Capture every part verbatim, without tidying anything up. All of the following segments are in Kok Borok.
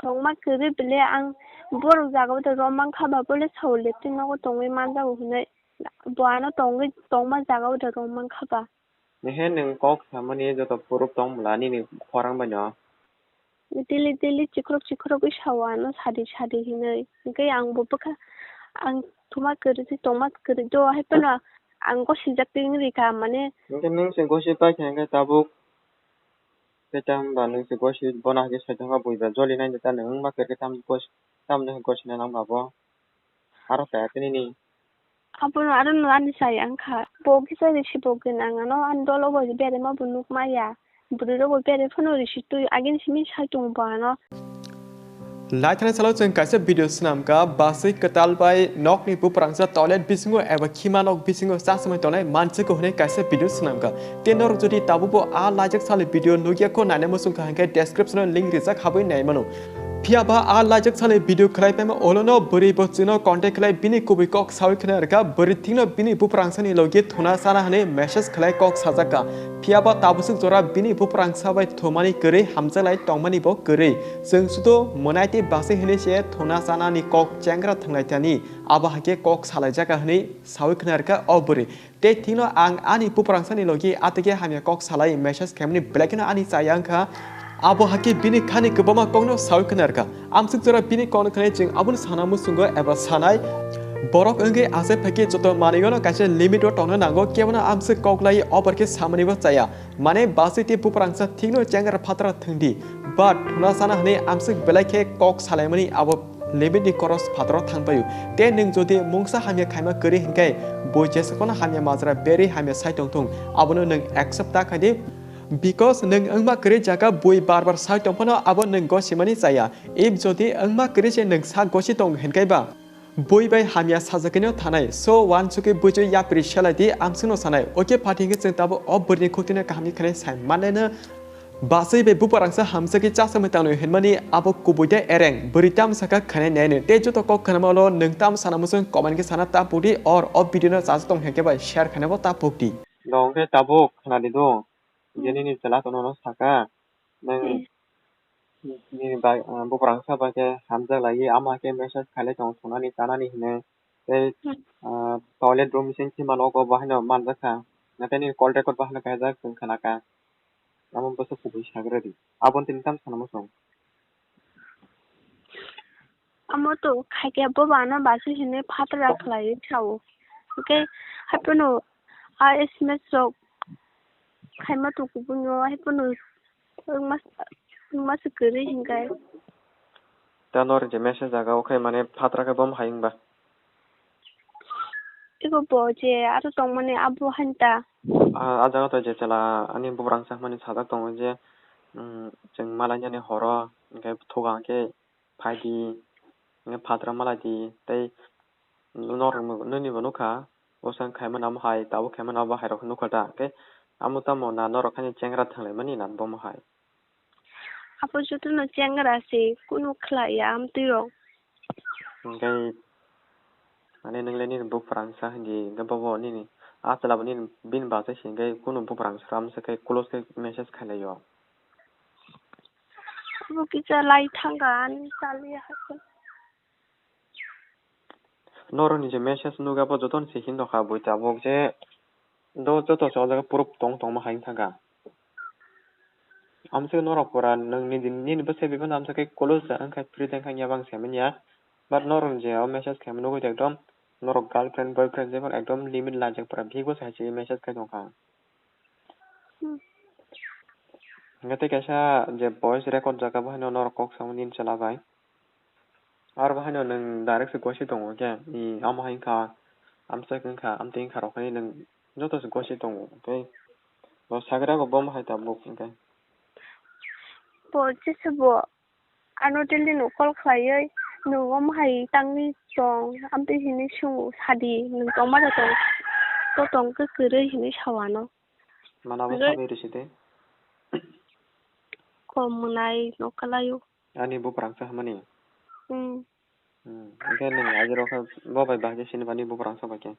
tongma kwrwi bele ang borok jaga o da romang kha ba bole sao leptwi nogo tongwi manjago hinwi bo ano tongwi tongma jaga o da romang kha ba. Ehe nwng kok samani joto proof tong bwla nini khorang bai no. Daily daily chikrok chikrok wi sao ano sadi sadi hinwi. Hwnkhe ang bo bwkha ang thuma kwrwi se tongma kwrwi do hai phano ang gosijak twi wngwi rikha mane. Hwnkhe nwng se gosi paikha hwnkhe tabuk. Khe tamo ba nwng se gosi bono hai khe saitongkha buiba joli nai tamo nwng ma kwrwi khe tamo gosi tamo gosi na nang ba bo. Aro kaya tini ni. Abono aro no ani sai ang kha. Bo kisa risi bo gwnang ano ani dolo bo bere ma bo nuk ma ya. Bwrwi rok bo bere phano risi twi agini simi sai tongo bo ano. Laithani salo chwng kaisa video swnam kha, baswi kwtal bai nokni buprangsa toilet bisingo eba khima nok bisingo chasmai tonai manswkgo hwnwi kaisa video swnam kha. Tei norok jodi tabukbo a laijak salo video nukya kho naina muchung kha hwnkhe description o link rijak habwi nai mano. Phiya ba a laijak sani video khlai paima olono bwrwi bo chwngno contact khlai bini kubui kok sawi khna rwkha, bwrwi thikno bini buprangsani logi thuna sana hwnwi message khlai kok sajak kha. Phiya ba tabuk swk jora bini buprangsa bai thumani kwrwi hamjaklai tongmani bo kwrwi. Chwng sudo mwnai tei basi hwnwi se thuna sanani kok chengra thwnglai thani, abo hai khe kok salaijak kha hwnwi sawi khna rwkha o bwrwi. Tei thikno ang ani buprangsani logi atwkhe hamya kok salai message khaimani belai kheno ani chaya wngkha. Abo hakhe bini khani kwbangma kokno sawi khna rwkha. Amswk jora bini kokno khwnai chwng abono sana muchungo eba sanai. Borok wngwi achai phaikhe joto manwino kaisa limit o tongna nango, kebono amswk kok lai over khe samanibo chaya. Mane baswi tei buprangsa thikno chengra phatra thwngdi. But thuna sana hwnwi amswk belai khe kok salaimani abo limit ni koros phataro thang paio. Tei nwng jodi mungsa hamya khaima kwrwi hinkhe bo jesa phano hamya majra berwi hamya sai tong thung, abono nwng accept ta khaidi. Because nwng wngma kwrwi jaga bui bar bar sai tong phano abo nwng gosimani chaya. If jodi wngma kwrwi se nwng sak gosi tong hinkhe ba bui bai hamya sajakino thanai. So wansukwi buichwi yapri selai di amswkno sanai. Oke phathi hinkhe chwng tabuk o bwrwini khuktwino kahamni khanai sai mannaino. Baswi bai buprangsa hamsakhe chasamwi tangwi hwnmani abo kubui de ereng, bwrwi tamo sakha khwnai naino. Tei joto kok khwnamalo nwng tamo sana muchung comment khe sana ta pukdi or o video no chajak tong hinkhe bai share khainabo ta pukdi. Dong khe tabuk khwnadi do. Je nini chwla tono no saka. Nwng nini bai, ah, buprangsa bai khe hamjak laiwi ama khe message khailai tongo thunani chanani hinwi. Tei, ah, toilet room bising thima nogo bo haino manjak kha. Natai nini call record bo haino kaijak chwng khna kha. Amo bwswk kubui sagra di. Aboni tini tamo sana muchung. Amo to khaikhe bobo ano baswi hinwi phatra khlaiwi sao. Hwnkhe haiphano a S M S rok khaima to kubungo haiphano wngma wngma se kwrwi hinkhe. Ta nor je message jaga o khai mane phatra khe bom hai wngba. Ego bo je aro tongmani abo hain ta. Ah, ah jaga to je chwla ani buprangsa hwnmani sajak tongo je, mm, chwng malainani horo, hinkhe thuga hinkhe phaidi, hinkhe phatra malaidi, tei norok nini bo nukha, bwsang khaimani amo hai, tabuk khaimani abo hai rok nukha da, hinkhe amo tamo na norok haino chengra thanglaimani na bomo hai. Abo jotono chengra se, kunu khlaiya amtwi rok. Hinkhe, mane, nwng le nini buprangsa hindi, hinkhe bobo nini, a chwla bo nini, bini bachai se, hinkhe kunu buprangsa amsa khe close khe message khailai o. Abo kisa lai thangkha, ani chaliya hakhe. Norokni je message nukya bo jotono se hino kha bui tabuk je do joto se o jaga proof tong tongma hai wngkha kha. Amswk norok pura nwng nini nini bwsai bai phano amswk khe close wngkha free wngkha ya bang se manya. But norok je o message khe nugwi ekdom norok girlfriend boyfriend jemon ekdom limit lajak pura bihik bwsai hai se message khai tongkha. Hmm. Hwnkhe tei kaisa je voice record jaga bo haino norok kok samani nini chwla bai. Aro bo haino nwng direct se gosi tongo khe, i amo hai wngkha, amswk wngkha, amtwi wngkha rok hinwi nwng joto se gosi tongo. Tei bo sagra bo bomo hai tabuk hwnkhe. Bo jesa bo ano daily no call khlaiwi, "Nwng omo hai tangwi tong?" amtwi hinwi swngo, "Sadi, nwng tongma da tong, to tong khe kwrwi?" hinwi sao ano. Mana bo sabai rwsi de. Kom mwnai no kwlaio. Ani buprangsa hwnmani? Hmm. Hmm. Hwnkhe nwng ajirok khe bo bai bahai khe sinibani buprangsa bai khe?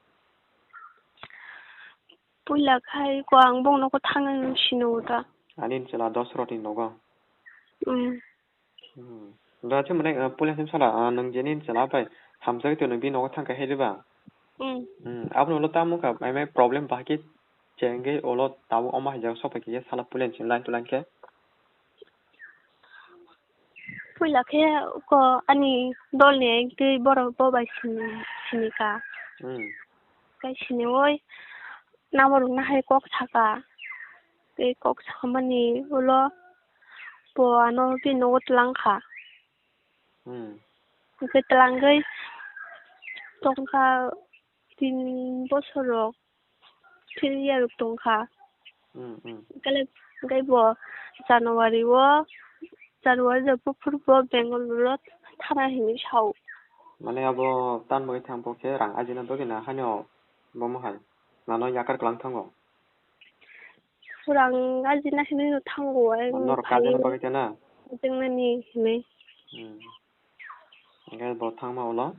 Puila khai ko ang bongno ko thangwi sino ta. Ani chwla Dosrotni nogo? Hmm. Hmm. Da che mane, ah, puila sim sala, ah, nwng jeni chwla bai hamjagwi twi nwng bini nogo thangkha hai diba? Hmm. Hmm. Abono ulo tamo kha, mai mai problem bahai khe chengwi ulo tabuk omo hai jaga sok pai khe sala puila sim line to line khe. Puila khe ko ani dolni twi borok bo bai sini, sini kha. Hmm. Kai sini oi namo rok nahai kok saka. Tei kok samani ulo bo ano bini nogo twlang kha. Hmm. Hwnkhe twlangwi tongkha tin bosor rok, three year rok tongkha. Hmm, hmm. Hwnkhe, hwnkhe bo January o, January o buphuru bo Bengaluru o thana hinwi sao. Mane abo tan bagwi thangbo khe rang ajina bagwi na haino bomo hai nano yakar kwlang thango. Rang ajina hinwi no thango, ang norok phai kajana bagwi tana? Ajingnani hinwi. Hmm. Hwnkhe bo thangma ulo?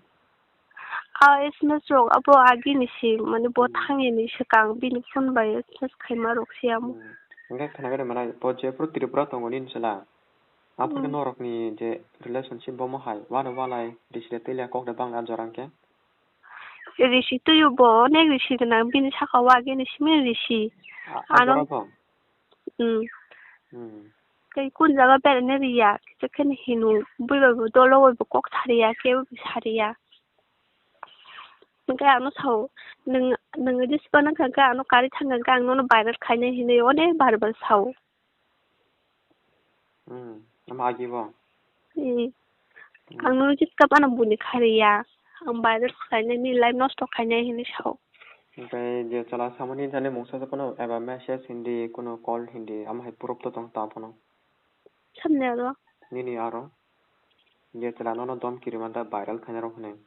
A S M S rok abo agini si, mane bo Hmm. thangya ni swkang bini phone bai S M S khaima rok se amo. Hmm. Hwnkhe khna gari manai bo jephuru Tripura tongo nini chwla. Aphuru khe Hmm. norokni je relationship bomo hai, wano walai, risile twile kok de bangla jora hwnkhe? Risi twiyo bo onek risi gwnang, bini saka o agini simi risi. A, a ano jora bo? Hmm. Hmm. Tei kun jaga beraina riya, kisa kheno hino, bui bai bo dolo bai bo kok sariya, kebo bo sariya. Hwnkhe ano sao, nwng, nwng jisba nang kha, hwnkhe ano kari thang kha, hwnkhe ang nono viral khainai hinwi onek bar bar sao. Hmm, ama agi bo? Hmm. Hmm. Ang nono jisba ano buni kha riya, ang viral khainai, ni life nosto khainai hinwi sao. Hwnkhe je chwla samani jani mungsa se phano eba message hindi, kuno call hindi, ama hai proof to tong ta phano? Samni aro? Nini aro? Je chwla nono dom kirima da viral khainai rok hinwi.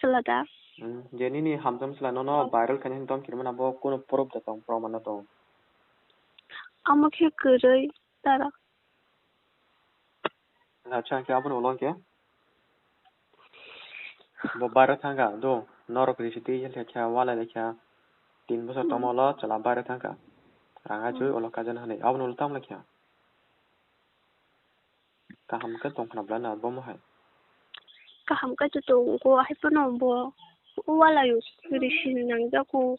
Chwla da? Hmm, je nini hamjam chwla nono Oh. viral khainai hinwi dom kirima na bo kuno proof da tong, proman da tong? Amo khe kwrwi dara. Acha, hwnkhe aboni ulo hwnkhe? Bo bairo thangkha, do, norok risi twi lekha, walai lekha, tin bosor Hmm. tongma ulo chwla bairo thangkha. Rang achugwi Hmm. ulo kajana hinwi. Aboni ulo tamo lekha? Kaham khe tongkhna belai na bomo hai? Kaham khe to tongo, hai phano bo walai risi nangjago.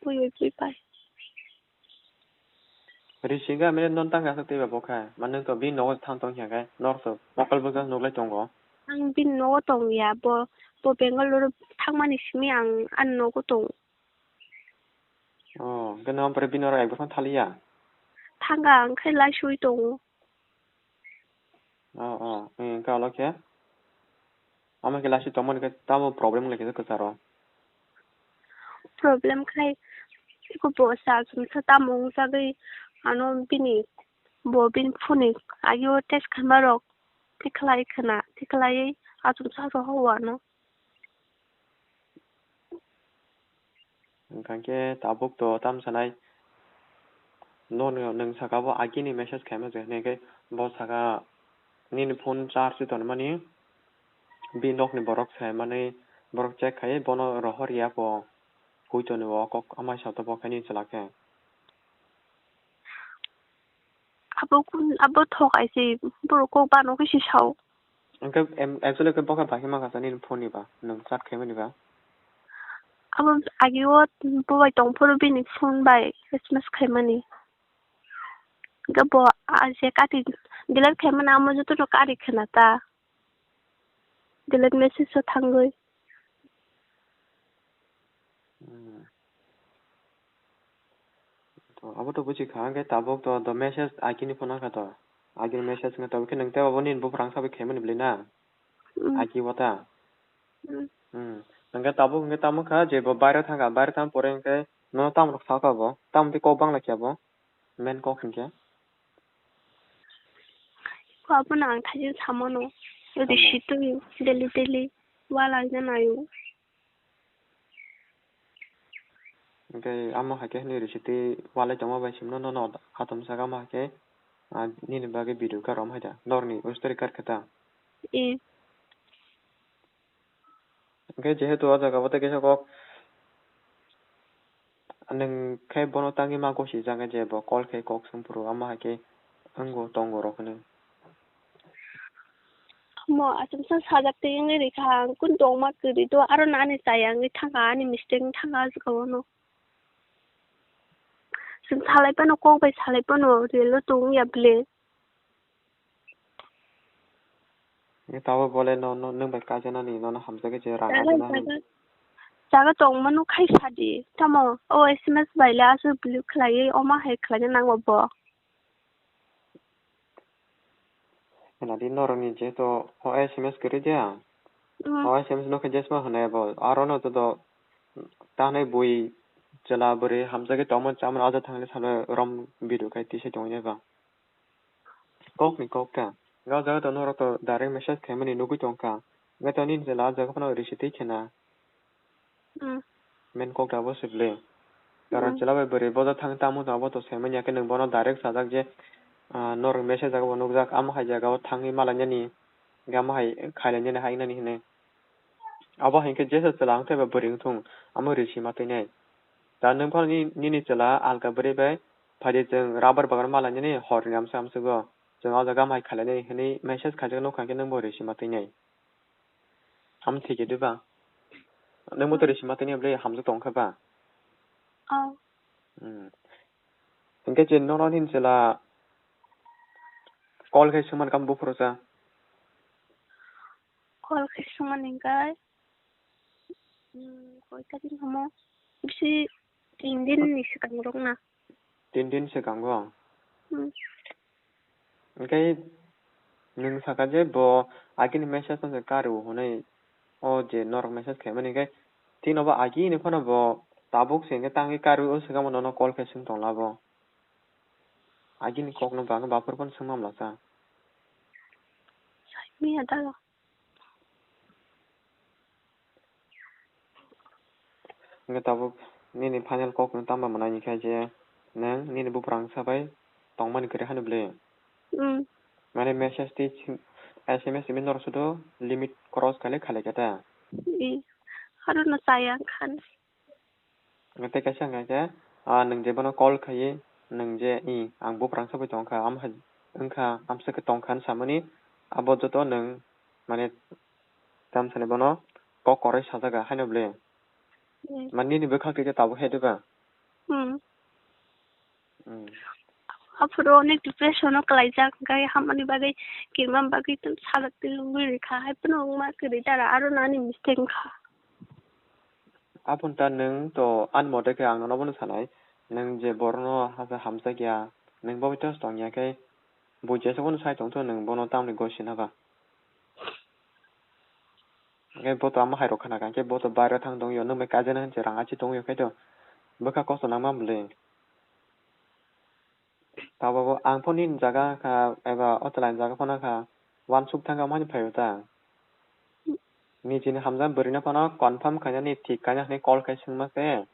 Bui, bui, bui pai. Risi ga mene non tang aswk tei ba bo kha. Ma nung to bini nogo thang tong kha khe, nor to mokol bwkha nuglai tongo. Ang bini nogo tong ya, bo, bo Bangalore thangmani simi ang ani nogo tongo. Oh, hwnkhe no ampore bini oro ekbar phano thaliya? Thanga, ang khe laisui tongo. Oh, oh, eh, hwnkhe ulo khe? Amo khe laisui tongmani khe tamo problem wnglaikha kwcharo? Problem khai eko bo sa chumsa tamo wngjagwi ano bini bo bini phone ni agio text khaima rok tikhlai khna, tikhlaiwi achomsa rohor o ano. Hwnkhe tabuk to tam sanai, nono nwng saka bo agini message khaima se hinwi khe bo saka nini phone charge tonmani, bini nokni borok sai manwi borok check khai bono rohor ya bo, hui toni bo kok amai sa to bo khe nini chwla khe. Abo kun, abo thok ai se, borok kok bano khe se sao. Hwnkhe em, actually khe bokha bahai ma kha sa nini phone ni ba, nwng chat khaimani ba? Abo agi o bo bai tong phuru bini phone bai S M S khaimani. Hwnkhe bo a je kati delete khaimani amo joto no kari khna ta. Delete message o thangwi. Hmm. To, abo to buji kha, hwnkhe tabuk to, to message agini phone kha to. Agini message wngkha to, hwnkhe nwng tei abo nini buphang sabai khaimani bwlwi na? Hmm. Agi o ta? Hmm. Hmm. Hwnkhe tabuk hwnkhe tamo kha je bo bairo thangkha, bairo thang pore hwnkhe nono tamo rok sakha bo? Tamo tei kok bangla khe bo? Main kok hwnkhe? Ko abono ang thaijin samano. Tamo? Risi twi daily daily wala wngna naio. Hwnkhe amo hai khe hwnwi risi twi walai tongma bai simi no nono atom saka amo hai khe, ah, nini bagwi video kar rom hai da norni story kar khe ta. Eh. Hwnkhe jehetu o jaga o tei kaisa kok nwng khe bono tangwi ma gosi jagwi je bo call khe kok swng phuru amo hai khe wngo tongo rok hwnwi. Mo aswk sa sajak twi wngwi rikha ang, kun tongma kwrwi do, aro nani chaya wngwi thangkha, ani mistake wngwi thangkha aswk abono. Chwng salai phano, kok bai salai phano, real o tong ya bwle. Ni tabo bole no, no, nwng bai kaijana ni, nono hamjagwi je rang Jaga, ajana ni. Jaga, jaga tongmano khai sadi. Tamo, o S M S bai le aswk believe khlaiwi, oma hai khlaina nango bo. Ena di norokni jeto o S M S kwrwi de. Mm. O S M S no khe jesma hwnai bo. Aro no joto tanai bui chwla bwrwi hamjagwi tongmani chamani aja thangni salo rom video khai tisa tongwi ba. Kok ni kok ta. Ga jaga to norok to direct message khaimani nugwi tongkha. Ga to nini chwla ah jaga phano receive twi khena. Hmm. Main kok ta bo se bwle. Karon Hmm. chwla bai bwrwi bodo thang tamo tamo bo to saimanya khe nwng bono direct sajak je, ah, norok message jaga bo nukjak, amo hai jaga o thangwi malainani, ga amo hai khailainani hai nani hinwi. Abo hai khe jesa chwla wngthai ba bwrwi wngthung, amo receive ma twi nai. Da nwng phano ni-, nini chwla alka bwrwi bai phaidi chwng rubber bagan malainani horni amswk amswk o. Chwng o jaga amo hai khailainani hinwi message khaijak nukha khe nwng bo receive ma twi nai. Ham thike diba? Nwng bo to receive ma tini bwle hamjak tong kha ba? Oh. Hmm. Hinkhe je nono nini chwla call khai swngmani kam buphuru cha? Call khai swngmani hinkhe, hmm, koi ta din hamo? Bisi tin din ni swkang rok na. Tin din swkango. Hmm. Hinkhe nwng saka je bo agini message no se karwi hwnwi, o je norok message khaimani hinkhe tino bo agini phano bo tabuk se hinkhe tangwi karwi o swkangma nono call khai swng tongla bo. Agini kokno bo ang baphuru phano swngma mlasa. Saimanya dalo. Hingke tabuk nini final kok no tamo mwnai hingkhe je nwng nini buprangsa bai tongmani kwrwi hano bwle. Mm. Mane message tei S M S tei norok sudo limit cross khailai khailai khe ta. I, haro no chaya khan. Tei kaisa hwnka khe, ah, nwng je bono call khaiwi, nwng je, i, ang buprangsa bai tongkha, am hai wngkha, amswk khe tongkha hwn samani, abo joto nwng, mane, tamsani bono kok kwrwi sajaga haino bwle. Hmm. Mane, nini bwkhak twi khe tabuk hai diba? Hmm. Hmm. Aphuru onek depression o kwlaijak, hwnkhe hamani bagwi, kirima bagwi tei salak twi lungwi rikha, hai phano wngma kwrwi dara, aro nani mistake wngkha. Aphun ta nwng to ani mote khe ang nono bono sanai, nwng je borokno hasa hamjakya, nwng bo bai tongya khe, bo jesabo no sai tongtho, nwng bono tamni gosina ba? Hwnkhe bo to amo hai rok khana kha, hwnkhe bo to bairo thang tongyo, nwng bai kaijaknai hwnse rang achi tongyo khe to, bwkha kosto nangma bwle. Tabuk ang phone ni jaga kha eba o chwla ni jaga phano kha, uansuk thang kha, omo haino phaio ta. Nijini hamjakmani bwrwino phano confirm khainani thik khaina hinwi call khai swngma se.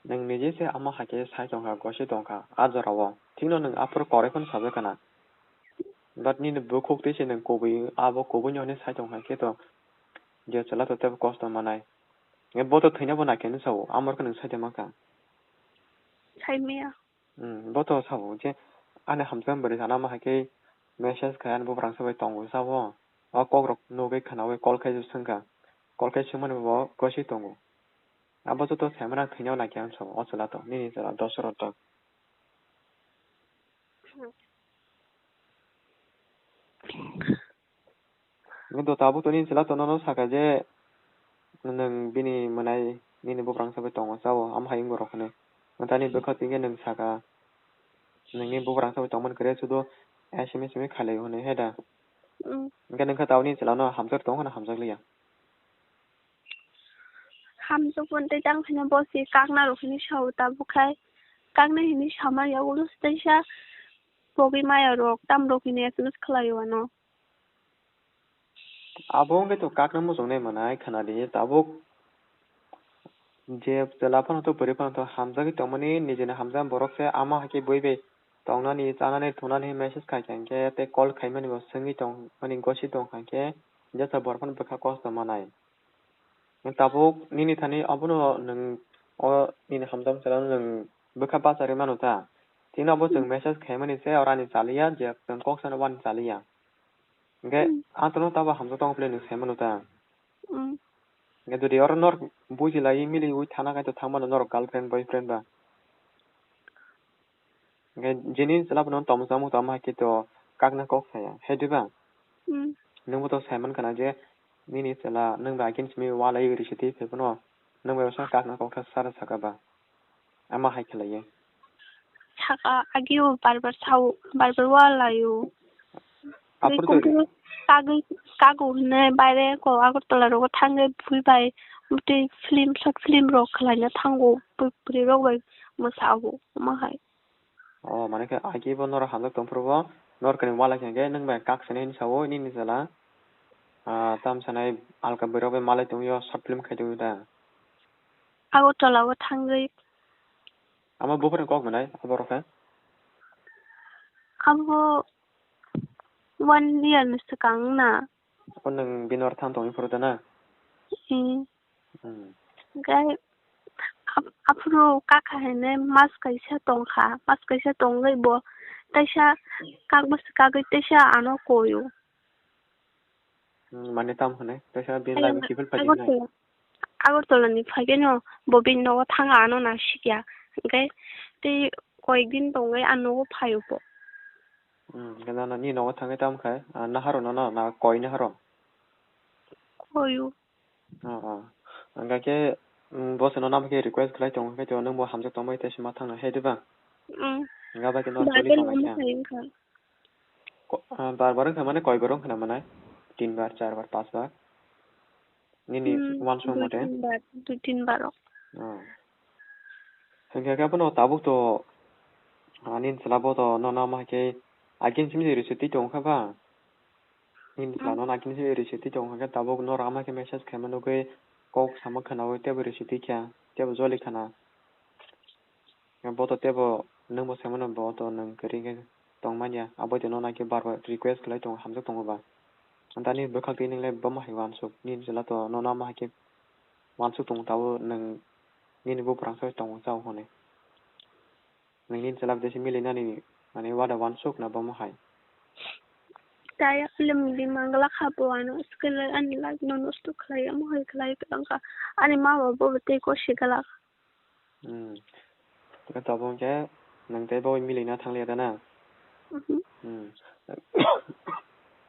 Nwng niji se omo hai khe sai tong kha, gosi tong kha a jora o. Thikno nwng aphuru kwrwi phano sajak khana. But nini bukhuk twi se nwng kubui, abo kubui ni hwnwi sai tong kha khe to je chwla to teibo kosto manai. Bo to thwinabo nai khe nw sao, amo rwkhe nwng sai tongma kha. Saimaya. Hmm, bo to sabo je ani hamjakmani bwrwi sana ma hai khe message khai ani buprangsa bai tongo sabo. O kok rok nugwi khwnawi call khai swngkha. Call khai swngmani bo gosi tongo. Abo joto saimano thwinao naikhe ang sabo o chwla to, nini chwla Dosoroto. Nwng to tabuk to nini chwla to nono saka je nwng bini mwnai nini buprangsa bai tongo chao, amo hai wngwi rok hwnwi. Nwng tani bwkha twi khe nwng saka, nwng nini buprangsa bai tongmani kwrwi sudo S M S hinwi khailai hwnwi he da? Mm. Hwnkhe nwng khe tabuk nini chwla no hamjak tongo na hamjak liya? Hamjak phone tei tang phano bo se kakna rok hinwi sao tabuk khai. Kakna hinwi sama ya ulo se teisa pogwi maya rok tam rok hinwi S M S khlai o ano. Abo wngkhe to kakna muchungnai mwnai khwnadi tabuk je chwla phano to bwrwi phano to hamjagwi tongmani nijini hamjakma borok se ama hai khe bui bai tongnani chanani thunani message khai kha hinkhe tei call khaimani bo swngwi tongmani gosi tong kha hinkhe jesa borok phano bwkha kosto manai. Nwng tabuk nini thani abono nwng o nini hamjakma chwla nwng bwkha bachari mano ta? Tini abo chwng message khaimani se oro ani chaliya je chwng kok sano bo ani chaliya. Hwnkhe Hmm. Ang tono tabo hamjak tongo phwlai nwng sai mano ta. Hmm. Hwnkhe jodi oro norok buji lai miliwi thana khai to thang mano norok girlfriend boyfriend ba. Hwnkhe jini chwla bono tongmung chamung tongma hai khe to kakna kok saya, hai diba? Hmm. Nwngbo to sai mankha na je nini chwla nwng bai against mi walai risi twi phai phano nwng bai bwsano kakna kok sa sara saka ba? Ama hai khlaiwi. Saka agio bar bar sao, bar bar walaio. Aphuru to Kagwi, kago hwnwi baire ko Agartala rogo thangwi bui bai bwtwi film, short film rok khlaina thango, bwrwi rok bai mwsao, omo hai. O, mane khe agi bo norok hamjak tong phuru bo, norok kani walai khe hwnkhe nwng bai kak sanai hinwi sao, nini chwla, ah, tam sanai alka bwrwi rok bai malai tongwi o short film khai tongwi da. Agartala o thangwi. Ama buphurni kok mwnai, aborok khe? Abo one year ni swkang na. O nwng bini oro thang tongwi phuru da na? Hmm. Hmm. Hwnkhe ap-, aphuru kaka hwnwi mas kaisa tongkha, mas kaisa tongwi bo teisa kak bwswk kagwi teisa ano koio. Hmm, mane tamo hwnwi? Teisa bini Ayang laibo kiphil phai tongkha. Agartala, Agartala ni phaikheno bo bini nogo thanga ano nasikya. Hwnkhe tei koyek din tongwi a nogo phaio bo. Hmm, hwnkhe nono nini nogo thangwi tamo khai? Ah, naharo nono na koi naharo? Koio. Oh, oh. Hwnkhe khe, mm, bo chwngno namo khe request khlai tongo, hwnkhe to nwngbo hamjak tongbai tei se ma thangna hai diba? Mm. Hwnkhe bai khe no Bar choli bar tongbai khe. Wngkha. Ko-, ah, bar bar wngkha mane koi bar wngkha na mane? Tin bar, char bar, panch bar? Nini Hmm, uansuk dui mote? Tin bar, dui tin bar o. Oh. Hwnkhe khe bono tabuk to, ah, nini chwla bo to nono ma khe against mi risi twi tongkha ba? Nini Hmm. Chwla no naki ni se risi twi tong hwnkhe tabuk norok ama khe message khaima nugwi kok sama khwnaui teibo risi twi kha teibo joli khana. Bo to teibo nwngbo sai mano bo to nwng kwrwi khe tong manya abo to no naki bar bar request khlai tongo hamjak tongo ba. Ani bwkhak twi nwngle bomo hai uansuk nini chwla to nono ama hai khe uansuk tongo tabuk nwng nini buprang sai tongo chao hwnwi. Nini chwla bwdai se milinani, mane, wada uansuk na bomo hai? Taya film di mangla kha bo ano, skilai ani life no nosto khlai, amo hai khlai tongkha. Ani ma baba bo tei ko sigalak. Hmm. Khe tabuk khe nwng tei bo milina thanglia da na? Mhm. Hmm.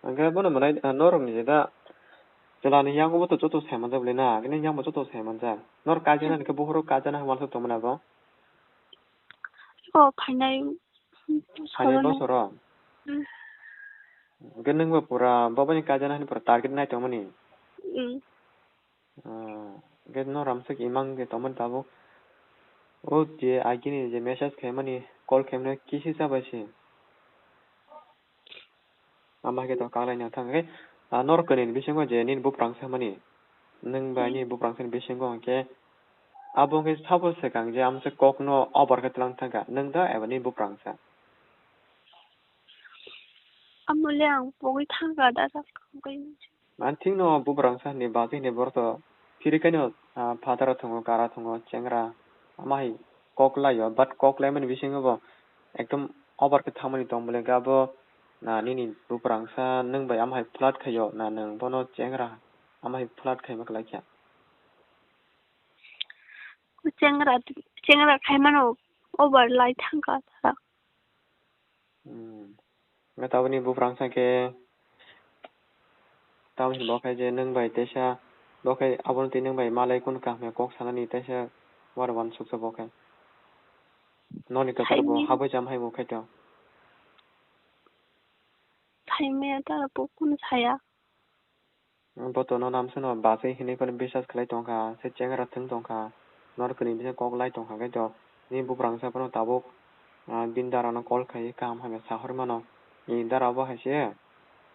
Hwnkhe bono mwnai, ah, norokni jeda chwlani yango bo to joto sai manjak bwle na, khe nini yango joto sai manjak. Norok kaijaknani khe bukhuk rok kaijakna hai uansuk tongmani abo? O phainai, hmm, Phainai salono. Bosoro? Hmm. Hwnkhe nwngbo pura bo bai kaijakna hwnwi pura target nai tongmani? Hmm. Ah, hwnkhe no ramsuk imang khe tongmani tabuk. O je agini je message khaimani, call khaimani kisi chabai se. Ama khe to kaklaina thang khe, ah, norok kwnwi ni bisingo je nini buprang samani, nwng bai Hmm. nini buprang sani bisingo hwnkhe abo hwnkhe sabo swkang je amsa kokno over khe twlang thangkha, nwng da eba nini buprang sa? Amo le ang pogwi thangkha da, da, kangkhe. Ani thik no buprang sa hinwi bachwi hinwi borok to phiri khe no, ah, phataro thwngo, kara thwngo, chengra, ama hai kok lai o, but kok laimani bisingo bo ekdom over khe thangmani tong bole, hwnkhe abo, na, nini buprang sa nwng bai ama hai flirt khai o, na, nwng bono chengra ama hai flirt khaima kwlai kha. Chengra, chengra khaimano over lai thangkha da. Hmm. Hwnkhe tabukni buprang sa khe tamo hinwi bo khe je nwng bai teisa bo khe abono twi nwng bai malai kunu kaham ya kok sanani teisa wari uansuksa bo khe. Noni kwchar bo Phaini. Habwi cham hai bo khe to. Phaimaya ta bo kunu saya. Bo to no namsano bachwi hinwi phano biswas khlai tongkha, se chengra thwng tongkha, norok kwnwi bisa kok lai tongkha, khe to nini buprang sa phano tabuk, ah, bini dara no call khai kaham hamya sahor mano, ni dara bo hai se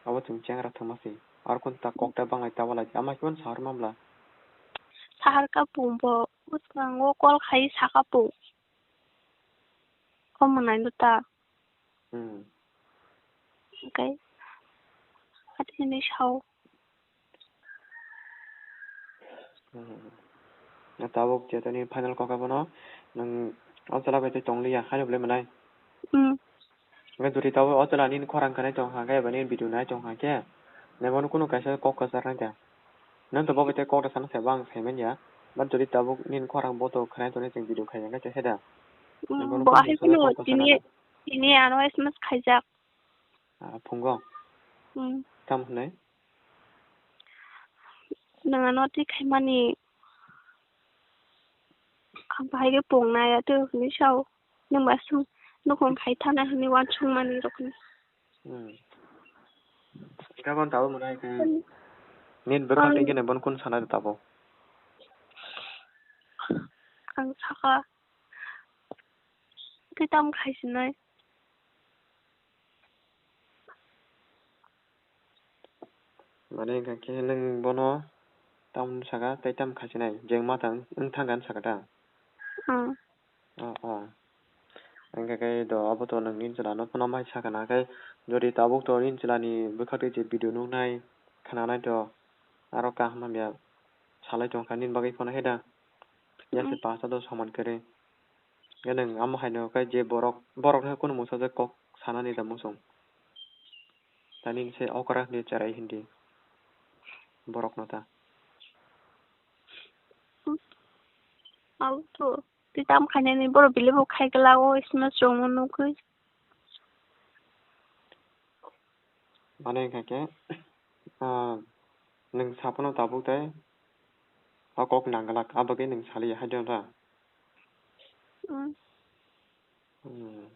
abo chwng chengra thwngma se, aro kok ta bang lai ta bo lai ama khe sahor man bla. Sahar ka pung bo bwskango call khai saka pung, omo nai do ta. Hmm. Hwnkhe atini sao. Hmm. Na tabuk je tini final kok abono nwng o chwla bai tei tong liya, haino belai mwnai. Hmm. Hwnkhe jodi tabuk o chwla nini khorang khe nai tong kha khe, eba nini video nai tong kha khe, Naibono kunu kaisa kok kwchar nai da. Nwng to bo bai tei kok da sana se bang sai manya. But jodi tabuk nini khorang bo to khwnai toni chwng video khai ya khe da. Naibono Bo kunu ahai kaisa kunu kok kwchar tini nai da. Tini ano S M S khaijak. Ah, phungo. Hmm. Tam hwnwi? Nwng ano twi khaimani ang bahai khe pung nai ya twi hwnwi sao. Nwng ba swng nukhung khai thana hwnwi uansukmani rokni. Hmm. Gabon tabuk mwnai khe Hmm. nini bwkhak Ang twi khe nai bono kun sana de tabuk? Ang saka twi tam khai sinai. Mane hwnkha khe nwng bono tam saka tei tam khai sinai, jeng ma tang wng thang gan saka ta? Hmm. Oh, oh. Hwnkhe khe do abo to nwng nini chwla no phano mai sakha na khe, jodi tabuk to nini chwla ni bwkhak twi je video nuknai, khwnanai to aro kaham hamya salai tongkha nini bagwi phano he da. Yase Hmm. pasta do soman kwrwi. Hwnkhe nwng amo hai no khe je borok, borok no kunu mungsa je kok sanani da muchung. Tani se okra hwnwi cherai hindi borok no ta. Abo to twi tam khainani borok belai bo khai glak o S M S rok no nugwi. Mane hwnkha khe, ah, nwng saphano tabuk tei o kok nang glak, abo khe nwng saliya hai da. Hmm. Hmm.